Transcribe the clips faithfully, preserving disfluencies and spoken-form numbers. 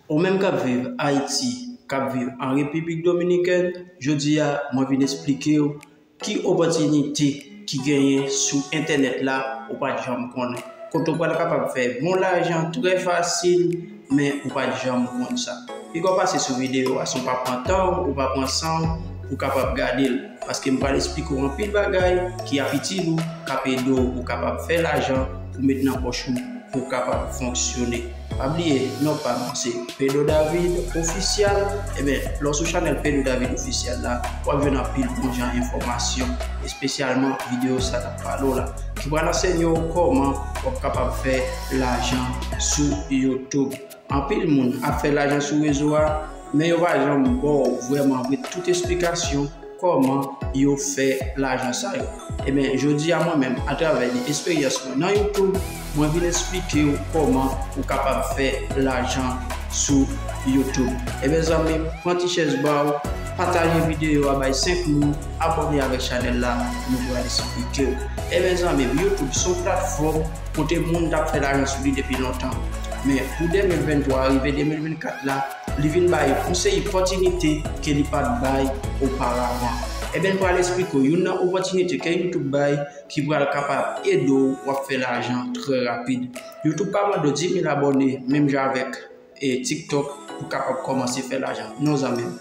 Ou menm k ap viv Ayiti, k ap viv an Repiblik Dominikèn, jodi a, mwen vin esplike w ki opòtinite ki genyen sou entènèt la ou pa t janm konnen. Kote w pral kapab fè bon lajan trè fasil, men ou pa t janm konn sa. Piga w pase sou videyo a san w pa pran tan w, ou pa pran san w, pou w kapab gade l. Paske m pral esplike w anpil bagay ki ap itil ou, k ap ede w pou w kapab fè lajan, pou w met nan pòch ou, pou w kapab fonksyone. Pa bliye, non pa m se Pedro David Official. Ebyen, lè w sou chanèl Pedro David Official la, w ap jwenn anpil bon jan enfòmasyon, espesyalman videyo sa n ap pale w la, ki pral ansenye w kòman w ap kapab fè lajan sou YouTube. Anpil moun ap fè lajan sou rezo a, men yo pa janm ba w vrèman vre tout esplikasyon kòman yo fè lajan sa yo. Ebyen, jodi a mwen menm, atravè de esperyans mwen nan YouTube, mwen vin esplike w kòman ou kapab fè lajan sou YouTube. Ebyen, zanmi m, pran ti chèz ba w, pataje videyo a bay senk moun, abòne avèk chanèl la, nou pral esplike w. Ebyen, zanmi m, YouTube se yon platfòm kote moun t ap fè lajan sou li depi lontan. Men pou de mil venntwa rive de mil vennkat la, li vin bay yon seri opòtinite ke li pa t bay oparavan. Ebyen, m pral esplike w youn nan opòtinite ke YouTube bay ki pral kapab ede w w ap fè lajan trè rapid. YouTube pa mande w dis mil abòne, menm jan avèk, e, TikTok, pou w kapab kòmanse fè lajan. Non, zanmi m.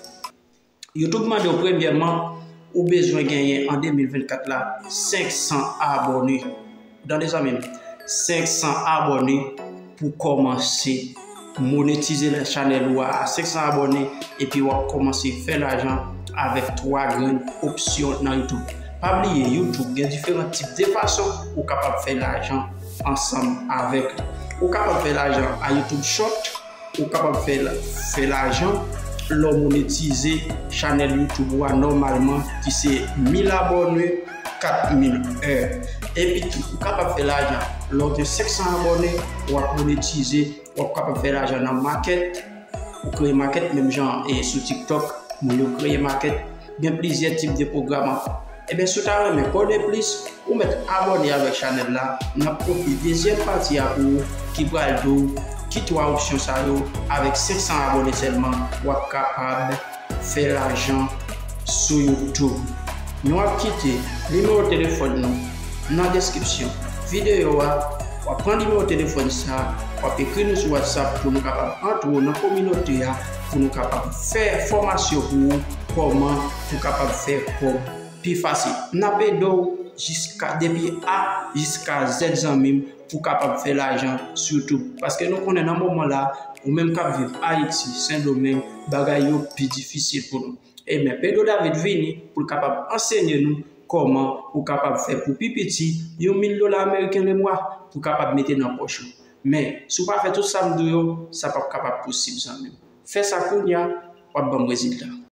YouTube mande w premyèman, ou bezwen genyen an de mil vennkat la senk san abòne. Ou tande, zanmi m? Senk san abòne pou kòmanse monetize la chanèl ou a, a senk san abòne, epi w ap kòmanse fè lajan avèk twa grenn opsyon nan YouTube. Pa bliye, YouTube gen diferan tip de fason ou kapab fè lajan ansanm avèk li. Ou kapab fè lajan a YouTube Short, ou kapab fè la, fè lajan lè w monetize chanèl YouTube ou a nòmalman, ki se mil abòne, kat mil è. Epi tou, ou kapab fè lajan lè w gen senk san abòne, w ap monetize, w ap kapab fè lajan nan market, ou kreye market menm jan e sou TikTok, moun yo kreye market, gen plizyè tip de pwogram ankò. Ebyen, si w ta renmen konnen plis, ou mèt abòne avèk chanèl la. N ap pote dezyèm pati a pou ou ki pral di w ki twa opsyon sa yo avèk senk san abòne sèlman w ap kapab fè lajan sou YouTube. Nou ap kite nimewo telefòn nou nan deskripsyon videyo a. W ap pran nimewo telefòn sa, w ap ekri nou sou WhatsApp pou nou kapab antre w nan kominote a, pou nou kapab fè fòmasyon pou ou kòman pou w kapab fè kòb pi fasil. N ap ede w jiska, depi A jiska Z, zanmi m, pou w kapab fè lajan sou YouTube. Paske nou konnen nan moman la, ou menm k ap viv Ayiti, Sendomeng, bagay yo pi difisil pou nou. Ebyen, Pedro David vini pou l kapab ansenye nou kòman ou kapab fè pou pi piti yon mil dola ameriken lemwa pou w kapab mete nan pòch ou. Men, si w pa fè tout sa m di w yo, sa p ap kapab posib, zanmi m. Fè sa kounye a, w ap ban m rezilta.